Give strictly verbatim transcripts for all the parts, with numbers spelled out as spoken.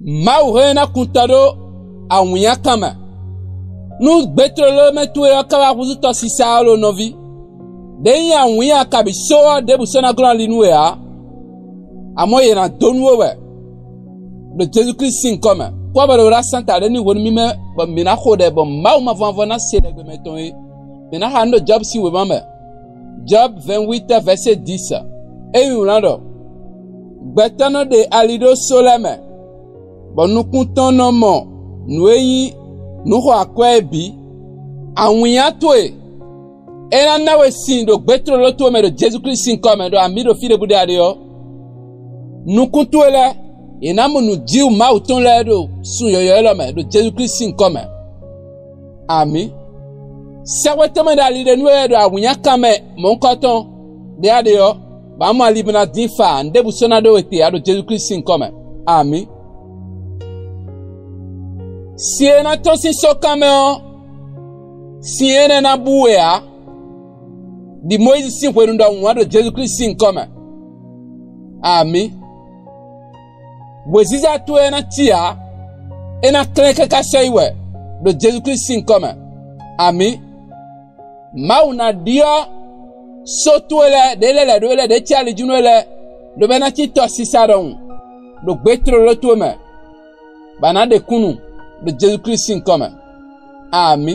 Mawu hɛn ná kun tɔ ɖó awǐnnya kan mɛ. Nú gbɛtolómɛ towe ɔ́ ka wá húzú tɔsisa ɔ́ lo nɔví, ɖě nyí awǐnnya kabǐ só ɔ́ ɖěbǔ sɔ́ ná glɔ́n ali nú we ǎ. Amɔ̌ yě ná dó nú we wɛ ɖo Jezu Klísu sín nyǐkɔ mɛ. Kú ɔ́ bɔ ɖo ɖo asán ta ɖé ní hwenu mímɛ́ bɔ mǐ ná xo ɖɛ bɔ Mawu mavɔmavɔ ná se ɖɛgbɛ mɛtɔn é. Mǐ ná xa nǔ ɖo Jɔ́bu sín wěma mɛ. Jɔ́bu vɛ̌nwítɛ́ vɛ̌sé dix. É nyí wlán ɖɔ: Gbɛtɔ́ nɔ ɖe ali ɖó só lɛ́ɛ mɛ, bɔ nukún tɔn nɔ mɔ nǔ e nyí nǔ xɔ akwɛ́ é bǐ. Awǐnnya towe é ná ná we sin ɖo gbětlóló towe mɛ ɖo Jezu Klísu sín nyǐkɔ mɛ ɖo amǐ ɖo fí ɖěbǔ ɖe a ɖe ɔ́. Nukún towe lɛ́ɛ, yě ná mɔ nǔjíwǔ Mawu tɔn lɛ́ɛ ɖo sun yɔ̌yɔ́ élɔ́ mɛ ɖo Jezu Klísu sín nyǐkɔ mɛ. Amǐ. Sɛ́xwé tɔn mɛ ɖo ali ɖe nú we wɛ ɖo awǐnnya kan mɛ mɔ̌hunkɔtɔn ɖě a ɖe ɔ́, bɔ a mɔ ali bó ná dín fa nǔɖébǔ sɔ́ ná ɖó we te ǎ ɖo Jezu Klísu sín nyǐkɔ mɛ. Amǐ. Sin e ná tɔ́n sín sókan mɛ ɔ́, sin énɛ́ ná bú we ǎ. Ɖi Mɔyízi sín hwenu ɖɔhun wǎn ɖo Jezu Klísu sín nyǐkɔ mɛ. Amǐ. Wěziza towe ná cí ǎ; é ná klɛ́n káká sɔ́ yi wɛ ɖo Jezu Klísu sín nyǐkɔ mɛ. Amǐ. Mawu ná ɖyɔ́ só towe lɛ́ɛ ɖě lɛ́ lɛ̌ ɖó lɛ́ɛ ɖě cí ali jí nú we lɛ́ɛ, lobo é ná cí tɔsisa ɖɔhun ɖo gbětlóló towe mɛ, bɔ a nǎ ɖe kúnnu ɖo Jezu Klísu sín nyǐkɔ mɛ. Amǐ.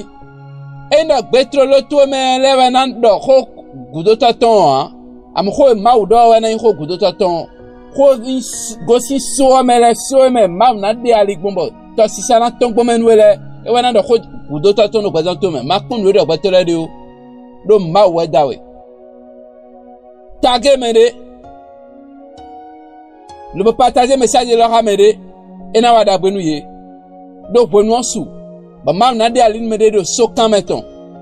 Ényí ɖɔ gbětlóló towe mɛ lɛ́ɛ wɛ ná ɖɔ xó gǔdótɔ́ tɔn ɔ́ ǎ, amɔ̌ xó e Mawu ɖɔ ɔ́ wɛ ná nyí xó gǔdótɔ́ tɔn ɔ́. Xó e nyí s- gosín só ɔ́ mɛ lɛ́ɛ, só e mɛ Mawu ná ɖe ali gbɔn bɔ tɔsisa ná tɔ́n gbɔn mɛ nú we lɛ́ɛ, é wɛ ná ɖɔ xó gǔdótɔ́ tɔn ɖo gbɛzán towe mɛ. Má kpɔ́n nǔ e ɖɔ gbɛtɔ́ lɛ́ɛ ɖe ó, ɖó Mawu wɛ da we. Tagé mɛɖé, lobo patajé mɛsáji élɔ́ xá mɛɖé, é ná wa ɖagbe nú yě. Ɖó hwenu ɔ́ su, bɔ Mawu ná ɖe ali nú mɛɖé ɖo sókan mɛ tɔn,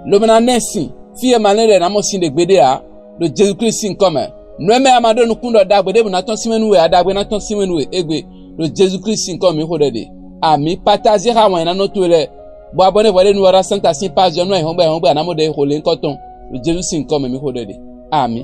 lobo ná ná ɛ sin fí e ma lɛ́ ɖɔ è nǎ mɔ sin ɖě gbeɖé ǎ, ɖo Jezu Klísu sín nyǐkɔ mɛ. Nǔ e mɛ a ma ɖó nukún ɖɔ ɖagbe ɖěbǔ ná tɔ́n sín mɛ nú we ǎ, ɖagbe ná tɔ́n sín mɛ nú we égbé, ɖo Jezu Klísu sín nyǐkɔ mǐ xo ɖɛ ɖe. Amǐ. Patajé xá wǎn e ná nɔ towe lɛ́ɛ, bɔ abɔ́nɛ́ hwɛɖénu ɔ́ ɖo asán ta sín paz ɔ́ nú ayǐhɔ́ngbe ayǐhɔ́ngbe a nǎ mɔ ɖɛ e xo lě nyǐkɔ tɔn, ɖo Jezu sín nyǐkɔ mɛ mǐ xo ɖɛ ɖe. Amǐ.